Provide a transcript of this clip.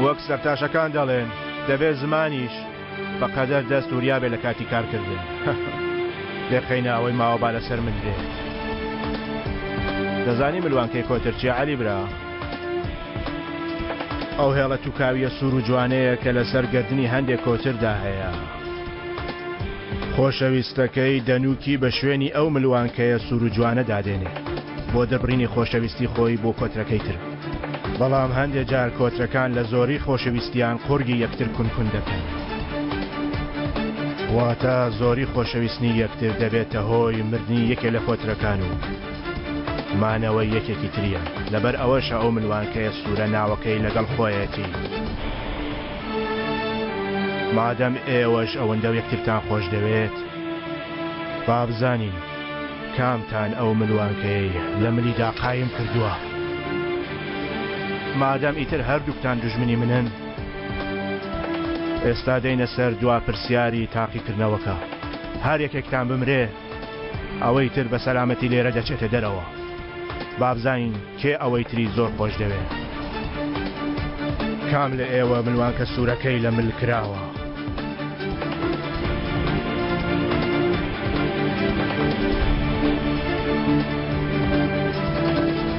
وەک سەرتاشەکان دەڵێن، دەبێ زمانیش بە قەدەر دەست وریا بێ لە کاتی کارکردن. لێ قەینا ئەوەی ماوە با لەسەر من بێت. دەزانی ملوانکەی کۆتر چیە عەلی برا؟ ئەو هێڵە توکاویە سوور و جوانەیە کە لەسەر گەردنی هەندێک کۆتردا هەیە. خۆشەویستەکەی دەنووکی بە شوێنی ئەو ملوانکەیە سوور و جوانە دادێنێ بۆ دەربڕینی خۆشەویستی خۆی بۆ کۆترەکەی تر. بەڵام هەندێ جار کۆترەکان لە زۆری خۆشەویستیان قوڕگی یەکتر کون کون دەکەن. واتە زۆری خۆشەویستنی یەکتر دەبێتە هۆی مردنی یەکێ لە کۆترەکان و مانەوەی یەکێکی تریان. لەبەر ئەوەشە ئەو ملوانکەیە سوورە ناوەکەی لەگەڵ خۆیەتی. مادەم ئێوەش ئەوەندە یەکترتان خۆش دەوێت، با بزانین کامتان ئەو ملوانکەیەی لە ملیدا قایم کردووە. مادەم ئیتر هەردووکتان دوژمنی منن، ئێستا دێینە سەر دوا پرسیاری تاقیکردنەوەکە. هەر یەکێکتان بمرێ، ئەوەی تر بە سەلامەتی لێرە دەچێتە دەرەوە. با بزانین کێ ئەوەی تری زۆر خۆش دەوێ. کام لە ئێوە ملوانکە سوورەکەی لە مل کراوە؟